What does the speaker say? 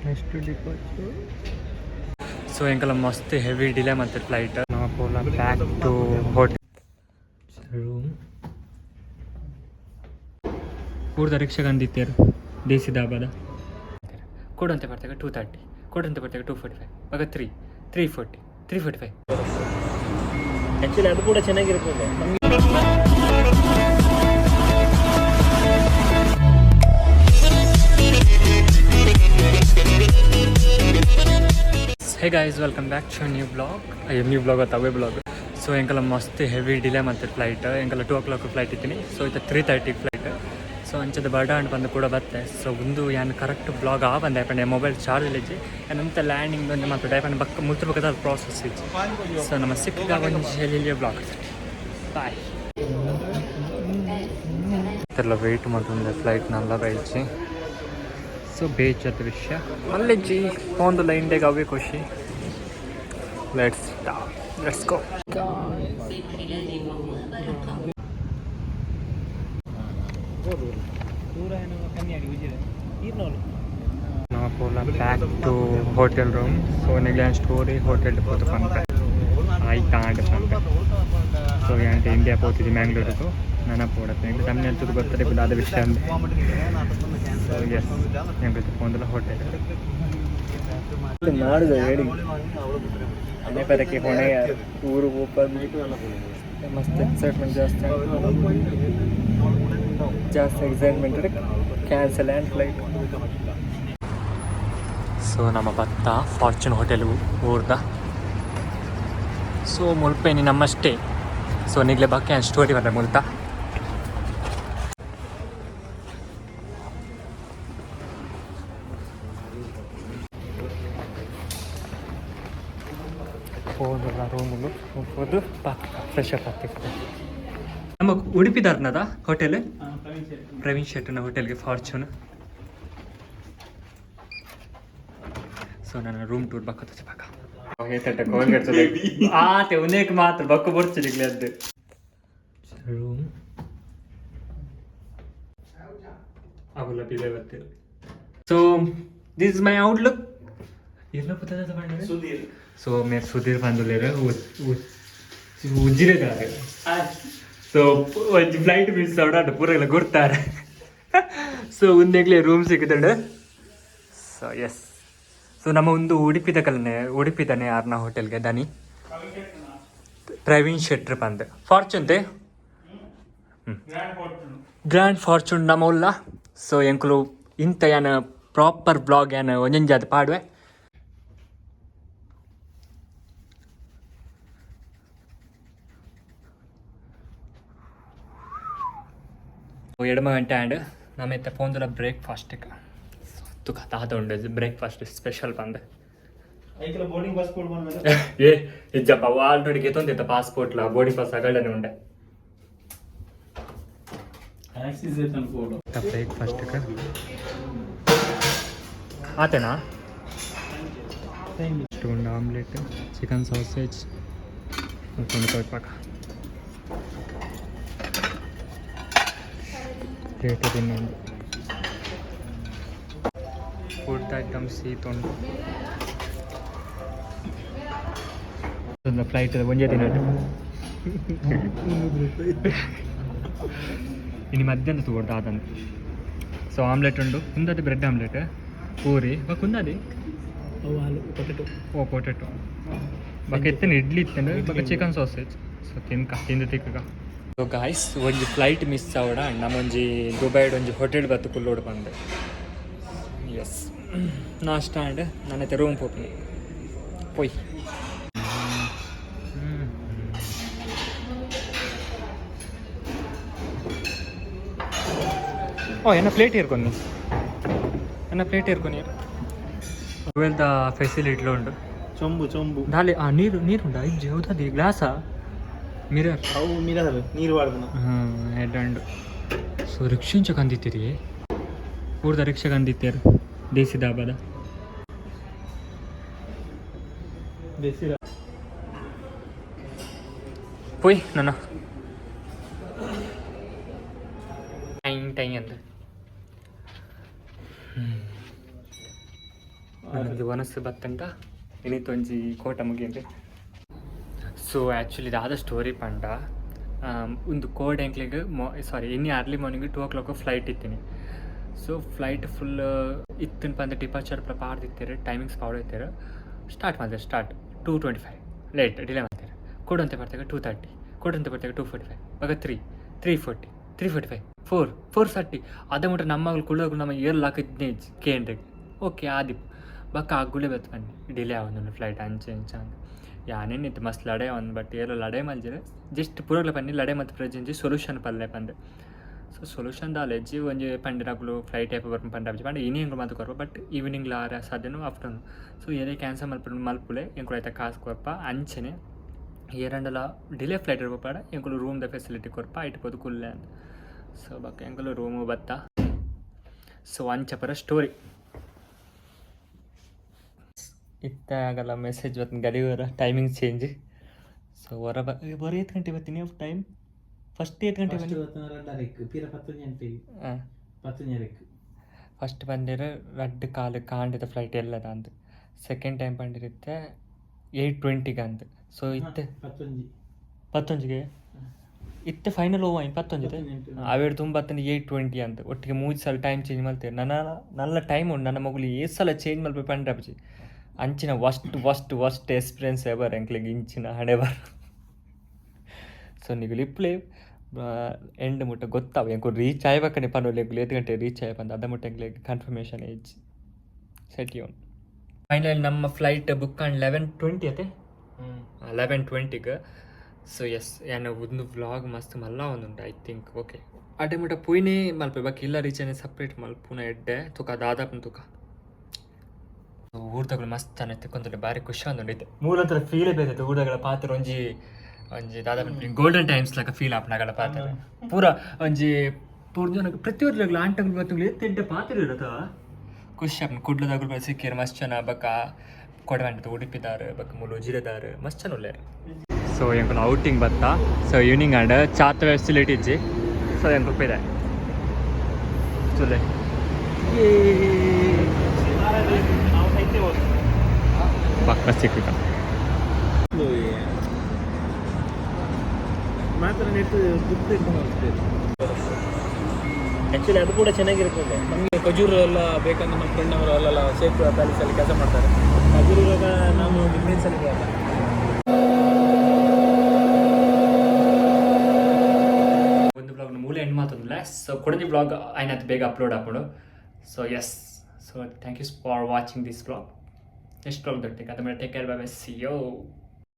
Next departure. ಸೊ ಎಂಕಲ ಮಸ್ತ್ heavy delay ಮತ್ತೆ ಫ್ಲೈಟ್. ನಾವು ಪೋಲ ಬ್ಯಾಕ್ ಟು ಹೋಟೆಲ್ ರೂಮ್. ಊರ್ದ ರಿಕ್ಷಾ ಕಂದಿತ್ತೇರು ದೇಸಿ ದಾಬಾದ. ಕೊಡಂತೆ ಬರ್ತೇವೆ 2:30, ಕೊಡಂತೆ ಬರ್ತೇವೆ 2:45, ಆಗ 3, 3:40, 3:45. ಆಕ್ಚುಲಿ ಅದು ಕೂಡ ಚೆನ್ನಾಗಿರ್ತದೆ. Hey guys, welcome back to new vlog. ಅಯ್ಯೋ, ನ್ಯೂ ಬ್ಲಾಗ್ ಅತ್ತ ಅವೇ ಬ್ಲಾಗ್. ಸೊ ಎಂಕಲ ಮಸ್ತ್ ಹೆವಿ ಡಿಲೇ ಮತ್ತೆ ಫ್ಲೈಟ್. ಎಂಕಲ 2 ಓ ಕ್ಲಾಕ್ ಫ್ಲೈಟ್ ಇತ್ತೀನಿ. ಸೊ ಇತ್ತ 3:30 ಫ್ಲೈಟ್. ಸೊ ಅಂಚದ ಬಡ ಅಂಡ್ ಬಂದು ಕೂಡ ಬತ್ತೆ. ಸೊ ಒಂದು ಯಾನ್ ಕರೆಕ್ಟ್ ಬ್ಲಾಗ್ ಆ ಬಂದೆ ಪಂಡೆ ಮೊಬೈಲ್ ಚಾರ್ಜ್ ಇಜ್ಜಿ. ಅಂತ ಲ್ಯಾಂಡಿಂಗ್ ಒಂದು ಮತ್ತು ಡೈಪನ್ ಬಕ್ಕ ಮುಲ್ತು ಬಕ್ಕದ ಪ್ರಾಸೆಸ್ ಇಜ್ಜಿ. ಸೊ ನಮ್ಮ ಸಿಕ್ಕಿದ ಒಂದು ಶೈಲಿಯ ಬ್ಲಾಗ್. ಬಾಯ್. ಎಲ್ಲ ವೆಯ್ಟ್ ಮಾಡ್ತಂದ್ರೆ ಫ್ಲೈಟ್ನೆಲ್ಲ ಬೈಚಿ. ಸೊ ಬೇಜಾದ ವಿಷಯ ಮಲ್ಲೆಜ್ಜಿ ಒಂದು ಲೈನ್ ಡೇಗೆ ಅವೇ ಖುಷಿ. Let's let's go. ದೂರ ಏನೋ ಕಮ್ಮಿ ಆಗಿ ವಿಜಯ ಈರ್ನೋಲು. ನಾವು ಪೋಲ ಬ್ಯಾಕ್ ಟು ಹೋಟೆಲ್ ರೂಮ್. ಸೊ ನಿಗ್ಲೆ ಸ್ಟೋರಿ ಹೋಟೆಲ್ ಪೋತು ಪಂಪೆ ಆಯ್ತಾ ಆಂಡ್ ಪಂಪೆ. ಸೊ ಯಾಂಟೆ ಇಂಡಿಯಾ ಪೋತಿದ್ದಿ ಮ್ಯಾಂಗ್ಳೂರಿಗೆ ನನ್ನ ಪೋಡತ್ತೆ ತಮ್ಮನೇಲಿ ತುದು ಬರ್ತದೆ ದಾದ ವಿಷಯ ಅಂದೆ. ಸೊ ಎಸ್, ಎಂಕಲ್ತೆ ಪೋಂದಲ ಹೋಟೆಲ್. ನಾಡುದ ಹೇಳಿ ಅದೇ ಪದಕ್ಕೆ ಹೊಣೆ ಯಾರು? ಊರು ಓಪನ್. ಮಸ್ತ್ ಎಕ್ಸೈಟ್ಮೆಂಟ್, ಜಾಸ್ತಿ ಜಾಸ್ತಿ excitement. Cancel and flight. So ನಮ್ಮ ಭತ್ತ ಫಾರ್ಚೂನ್ ಹೋಟೆಲ್ ಊರ್ದ. ಸೊ ಮುಲ್ಪೇನಿ ನಮ್ಮಷ್ಟೇ. ಸೊ ನಿಗ್ಲೆ ಬಾಕಿ ಸ್ಟೋರಿ ಬಂದ ಮುಲ್ತ. ಹೋದಲ್ಲ ರೂಮುಲು ಹೋದು ಪಾಕ್ ಫ್ರೆಶ್ ಅಪ್ ಆಗ್ತಿತ್ತು. ನಮ್ಮ ಉಡುಪಿದಾರ್ನದ ಹೋಟೆಲ್, ಪ್ರವೀಣ್ ಶೆಟ್ಟನ ಹೋಟೆಲ್ಗೆ ಫಾರ್ಚೂನ್. ಸೊ ನನ್ನ ರೂಮ್ ಟೂರ್ ಬಕ್ಕತ್ತ ಬಾಕ. ಆತೆ ಉನೇಕ್ ಮಾತ್ರ ಬಕ್ಕು ಬರ್ಚಿಡಿಗ್ಲಿ ಅದು ರೂಮ್ ಅಗುಲ ಬಿದೆ ಬರ್ತಿಲ್ಲ. So this is my outlook. ಎಲ್ಲ ಪುತ್ತದ. ಸುಧೀರ್. ಸೊ ಮೇರ್ ಸುಧೀರ್ ಪಂದುಲೇರ್ ಉಜ್ಜಿರೆದಾರೆ. ಸೊ ಒಂಜಿ ಫ್ಲೈಟ್ ಮಿಸ್ ಆವಡ ಪೂರೆಲ್ಲ ಗುರ್ತಾರೆ. ಸೊ ಉಂದೆಗ್ಲೆ ರೂಮ್ ಸಿಕ್ಕುದುಂಡು. ಸೊ ಎಸ್, ಸೊ ನಮ್ಮ ಒಂದು ಉಡುಪಿದ ಕಲನೆ ಉಡುಪಿದನೆ ಆರ್ನ ಹೋಟೆಲ್ಗೆ ದನಿ ಪ್ರವೀಣ್ ಶೆಟ್ರ್ ಪಂದ್ ಫಾರ್ಚೂನ್ ತೆ ಗ್ರ್ಯಾಂಡ್ ಫಾರ್ಚೂನ್ ನಮ್ಮ ಉಲ್ಲ. ಸೊ ಎಂಕುಲು ಇಂತ ಯಾನ ಪ್ರಾಪರ್ ಬ್ಲಾಗ್ ಯಾನ ಒಂಜೊಂಜಾದ ಪಾಡುವೆ. ಎಡಮ ಗಂಟೆ ಆ್ಯಂಡ್ ನಮ್ಮ ಇತ್ತೆ ಪೋಂದುಲ ಬ್ರೇಕ್ಫಾಸ್ಟ್. ತುಕ ತಾತ ಉಂಡು ಬ್ರೇಕ್ಫಾಸ್ಟ್ ಸ್ಪೆಷಲ್ ಪಂದ್. ಐಕಲ ಬೋರ್ಡಿಂಗ್ ಪಾಸ್ ಕೊಡ್. ಏ ಇಜ್ಜಪ್ಪ, ಆಲ್ರೆಡಿ ಗೆತ್ತೊಂದಿತ್ತ ಪಾಸ್ಪೋರ್ಟ್ಲ ಬೋರ್ಡಿಂಗ್ ಪಾಸ್ ಅಗಳನೆ ಉಂಡೆ. ಆಕ್ಸಿಸ್ ಅನ್ಕೋಡು. ಬ್ರೇಕ್ಫಾಸ್ಟ್ ಆತೇನಾ? ಉಂಡು ಆಮ್ಲೆಟ್, ಚಿಕನ್ ಸಾಸೇಜ್ ಕೊಂಡು ತೋಯ್ಪಾಕ ಪ್ಲೇಟ್ ತಿನ್ನೊಂದು. ಫುಡ್ ಐಟಮ್ಸ್ ಈತುಂಡು. ಫ್ಲೈಟ್ ಒಂಜೇ ದಿನ. ಇನ್ನು ಮಧ್ಯಾಹ್ನ ತಗೋಡ್ದು ಆದಂತ. ಸೊ ಆಮ್ಲೆಟ್ ಉಂಡು ಕುಂದದಿ, ಬ್ರೆಡ್ ಆಮ್ಲೆಟ್, ಪೂರಿ ಬೊಕ ಕುಂದದಿ. ಅವು ಆಲೂ ಪೊಟೆಟೊ. ಓ, ಪೊಟೆಟೊ. ಬೊಕ ಇತ್ತೇನೆ ಇಡ್ಲಿ ಇತ್ತೇನೆ, ಬೊಕ ಚಿಕನ್ ಸಾಸೇಜ್. ಸೊ ತಿನ್ಕ ತಿಂದು ತಿಕ್ಕಗ. ಸೊ ಗಾಯ್ಸ್, ಒಂಜಿ ಫ್ಲೈಟ್ ಮಿಸ್ ಆವಡ ನಮ್ಮೊಂಜಿ ದುಬೈಡ್ ಒಂಜಿ ಹೋಟೆಲ್ ಬತ್ತು ಕುಲ್ಲೋಡು ಬಂದೆ. ಎಸ್, ನಾಷ್ಟ ಆ್ಯಂಡ್ ನನ್ನತ್ತೆ ರೂಮ್ ಪೋಪಿನಿ ಪೋಯ್. ಓ ಎನ್ನ ಪ್ಲೇಟ್ ಇರ್ಕೊನಿ, ಎನ್ನ ಪ್ಲೇಟ್ ಇರ್ಕೊನಿ. ದ ಫೆಸಿಲಿಟಿ ಉಂಡು. ಚೊಂಬು ಚೊಂಬು. ದಾಲೆ ಆ ನೀರು ನೀರು ಉಂಡಾ? ಇಜ್ಜಿ ಹೌದಾ? ಗ್ಲಾಸಾ, ಮಿರರ್? ಅವು ಮಿರರ್, ನೀರು ವಾಡ್ದನ. ಹಾಂ, ಹೆಡ್ ಅಂಡ್. ಸೊ ರಿಕ್ಷಿಂಚ ಕಂದಿತ್ತೀರಿ, ಊರ್ದ ರಿಕ್ಷಾ ಕಂದಿತ್ತೀರಿ ದೇಸಿ ದಾಬಾದ. ದೇಸಿ. ಪೋಯ್ ನನ್ನ ಟೈಮ್ ಟೈಮ್ ಅಂತ. ಒಂಜಿ ವನಸ್ಸು ಬತ್ತಂಟ ಇನಿತೊಂಜಿ ಕೋಟ ಮುಗಿಂದು. ಸೊ ಆ್ಯಕ್ಚುಲಿ ದಾದ ಸ್ಟೋರಿ ಪಂಡ, ಒಂದು ಕೋಡ್ ಎಂಕ್ಲೆಗ್ ಮೊ ಸಾರಿ ಇನಿ ಅರ್ಲಿ ಮಾರ್ನಿಂಗ್ 2 ಓ ಕ್ಲಾಕ್ ಫ್ಲೈಟ್ ಇತ್ತೀನಿ. ಸೊ ಫ್ಲೈಟ್ ಫುಲ್ ಇತ್ತಿನ ಪಂದ ಡಿಪಾರ್ಚರ್ ಪೂರ ಪಾಡ್ದಿತ್ತೆರ್, ಟೈಮಿಂಗ್ಸ್ ಪಾಡ್ದಿತ್ತೆರ್. ಸ್ಟಾರ್ಟ್ ಮಾಡಿದೆ, ಸ್ಟಾರ್ಟ್ 2:25 ಲೇಟ್ ಡಿಲೇ ಮಾಡ್ತಾರೆ. ಕೊಡಂತೆ ಬರ್ತಾಗ 2:30, ಕೊಡಂತೆ ಬರ್ತಾಗ 2:45, ಬೊಕ 3, 3:40, 3:45, 4, 4:30. ಅದ ಮುಟ್ಟ ನಮ್ಮಗಳು ಕುಳ್ಳೋಗು ನಮ್ಮ ಏರ್ ಲಾಕ್ ಇಜ್ಜಿ ಕೇಂದ್ರಕ್ಕೆ. ಓಕೆ ಆದಿಪ್ಪು. ಬೊಕ್ಕ ಅಗುಲೆ ಬತ್ತು ಬನ್ನಿ ಡಿಲೇ ಆವೊಂದುಂಡು ಫ್ಲೈಟ್, ಅಂಚೆ ಇಂಚ ಅಂದ್. ಯಾನೇನಿತ್ತು ಮಸ್ತ್ ಲಡೆ ಒಂದು, ಬಟ್ ಏರೋ ಲಡೆ ಮಲ್ಜೆರ್. ಜಸ್ಟ್ ಪೂರಗ್ಲ ಪನ್ನಿ ಲಡೆ ಮತ್ತು ಪ್ರೆಜೆಂಜಿ ಸೊಲ್ಯೂಷನ್ ಪಲ್ಲೆ ಪಂದ್. ಸೊ ಸೊಲ್ಯೂಷನ್ ದಾಲೆಜ್ಜಿ. ಒಂಜಿ ಪಂಡಿನಕುಲು ಫ್ಲೈಟ್ ಏಪ ಬರ್ಪುಂಡು ಪಂಡ ಪಂಡ ಇನಿ ಎಂಕುಲು ಮಾತ ಕೊರ್ಪ, ಬಟ್ ಈವ್ನಿಂಗ್ಲ ಆರೆ ಸಾಧ್ಯನು ಆಫ್ಟರ್ನೂನ್. ಸೊ ಏರೇ ಕ್ಯಾನ್ಸಲ್ ಮಲ್ಪುಂಡು ಮಲ್ಪುಲೆ, ಎಂಕುಲು ಐತ ಕಾಸು ಕೊರ್ಪ. ಅಂಚನೆ ಏರಂಡಲ ಡಿಲೇ ಫ್ಲೈಟ್ ಇರ್ಪಡ ಎಂಕುಲು ರೂಮ್ದ ಫೆಸಿಲಿಟಿ ಕೊರ್ಪ, ಐಟ್ ಪೋದು ಕುಲ್ಲೆ ಅಂದ್. ಸೊ ಬೊಕ್ಕ ಎಂಕುಲು ರೂಮು ಬತ್ತ. ಸೊ ಅಂಚ ಪರ ಸ್ಟೋರಿ. ಇತ್ತ ಆಗಲ್ಲ ಮೆಸೇಜ್ ಬತ್ತಿನ ಗಡಿಯವರ ಟೈಮಿಂಗ್ ಚೇಂಜ್. ಸೊ ಹೊರ ಬ ಹೊರ ಏತ್ ಗಂಟೆ ಬರ್ತೀನಿ ಟೈಮ್? ಫಸ್ಟ್ ಏತ್ ಗಂಟೆ ಬನ್ನಿ? ಪಿರ ಪತ್ತೊಂಜಿ. ಹಾಂ. ಪತ್ತೊಂಜರೆಕ್. ಫಸ್ಟ್ ಬಂದಿರ ರಡ್ಡ್ ಕಾಲು ಕಾಂಡದ ಫ್ಲೈಟ್ ಎಲ್ಲದ ಅಂದ್. ಸೆಕೆಂಡ್ ಟೈಮ್ ಬಂದಿರುತ್ತೆ 8:20ಗೆ ಅಂದ್. ಸೊ ಇತ್ತೆ ಪತ್ತೊಂಜಿ. ಪತ್ತೊಂಜಿಗೆ ಇತ್ತೆ ಫೈನಲ್ ಹೋವ ಪತ್ತೊಂಜಿದೆ. ಅವೇಡು ತುಂಬ ಬತ್ತಂದು 8:20 ಅಂತ. ಒಟ್ಟಿಗೆ ಮೂರು ಸಲ ಟೈಮ್ ಚೇಂಜ್ ಮಲ್ತೇವೆ. ನನ್ನ ನನ್ನ ಟೈಮ್ ಉಂಟು. ನನ್ನ ಮಗಳು ಏತ್ ಸಲ ಚೇಂಜ್ ಮಲ್ಪೆ ಪಂಡ್ರಪಜಿ. ಅಂಚಿನ worst worst worst experience ever ಎಂಕ್ಲೆಗ್ ಇಂಚಿನ ಹಣೆ ಬರ. ಸೊ ನಿಗುಲು ಇಪ್ಲೆ ಎಂಡ್ ಮುಟ್ಟ ಗೊತ್ತಾವ ಎಂಕು ರೀಚ್ ಆಯ್ಬಕ್ಕನೆ ಪನೊಲಿ ಎಂಕುಲು ಏತ್ ಗಂಟೆ ರೀಚ್ ಆಯ್ ಪಂದ್. ಅದ ಮುಟ್ಟ ಎಂಕ್ಲೆಗ್ ಕನ್ಫರ್ಮೇಷನ್ ಏಜ್ ಸೆಟ್ ಯೋನ್. ಫೈನಲ್ ನಮ್ಮ ಫ್ಲೈಟ್ ಬುಕ್ ಆಂಡ್ 11:20 ಅತೆ, 11:20ಗೆ. ಸೊ ಎಸ್, ಯಾನ್ ಒಂದು ವ್ಲಾಗ್ ಮಸ್ತ್ ಮಲ್ಲ ಒಂದುಂಟು I think. Okay, ಅಡೆ ಮುಟ್ಟ ಪೋಯಿನೇ ಮಲ್ಪೆ. ಬಾಕಿ ಇಲ್ಲ ರೀಚನೆ ಸಪ್ರೇಟ್ ಮಲ್ಪುನ ಎಡ್ಡೆ ತುಕ ದಾದಾಪನ ತುಕ. ಊರ್ದಗಳು ಮಸ್ತ್ ಅನ್ನತ್ತೆ ತಿಕ್ಕೊಂತುಂಡು, ಬಾರಿ ಖುಷಿ ಆಂದುಂಡು. ಇತ್ತೆ ಮೂಲಂತರ ಫೀಲೇ ಬೇರೆ. ಊರ್ದಗಳ ಪಾತ್ರ ಒಂಜಿ ಒಂಜಿ ದಾದ ಗೋಲ್ಡನ್ ಟೈಮ್ಸ್ ಲಕ ಫೀಲ್ ಆಪುನಗಲ ಪಾತ್ರ ಪೂರ ಒಂಜಿ ಪೂರ್ಣ ಪ್ರತಿಯೊಂದು ಆಂಟಗಳು ಬತ್ತುಗಳು ಎತ್ತೆ ಪಾತ್ರ ಇರತ್ತ. ಖುಷಿ ಆಪುಂಡು. ಕುಡ್ಲದಗುಲು ಬ ಸಿಕ್ಕೇರು ಮಸ್ತ್ ಜನ. ಬೊಕ ಕೊಡವಂಟದ ಉಡುಪಿದಾರ್, ಬೊಕ ಮೂಲು ಉಜಿರೆದಾರ್ ಮಸ್ತ್ ಜನ ಉಲ್ಲೆರ್. ಸೊ ಎಂಕುಲು ಔಟಿಂಗ್ ಬತ್ತ. ಸೊ ಈವ್ನಿಂಗ್ ಆಂಡ್ ಚಾತ ಫೆಸಿಲಿಟಿ ಇಜ್ಜಿ. ಸೊ ಎಂಕುಲು ಪಿದೆ ಚುಲೆ. ನಾವು ಸೈತೆ ಹೋಗಿ. ಪಕ್ಕ ಸಿಕ್ಕಿತ. ಮಾತ್ರ ನೆಟ್ ದುಡ್ಡು ಇಟ್ಕೊಂಡು ಹೋಗ್ತೇವೆ. ಆ್ಯಕ್ಚುಲಿ ಅದು ಕೂಡ ಚೆನ್ನಾಗಿರ್ತದೆ. ನಮಗೆ ಖಜೂರು ಎಲ್ಲ ಬೇಕಂದ್ರೆ ನಮ್ಮ ಫ್ರೆಂಡ್ ಅವರು ಅಲ್ಲೆಲ್ಲ ಶೇಖ್ ಪ್ಯಾಲೇಸಲ್ಲಿ ಕೆಲಸ ಮಾಡ್ತಾರೆ. ಖಜೂರು ಇವಾಗ ನಾನು ಡಿಫ್ರೆನ್ಸಲ್ಲಿ ಇರುವಾಗ ಒಂದು ಬ್ಲಾಗ್ ಮೂಲೆ ಎಂಡ್ ಮಾತೊಂದಿಲ್ಲ. ಸೊ ಕೊಡಂಜಿ ಬ್ಲಾಗ್ ಆಯ್ನಾತ್ ಬೇಗ ಅಪ್ಲೋಡ್ ಆಪುಂಡು. So yes, so thank you for watching this vlog. Next vlog ದೊಟ್ಟಿಗೆ ಅದ ಮೇಲೆ. Take care, bye bye, see you.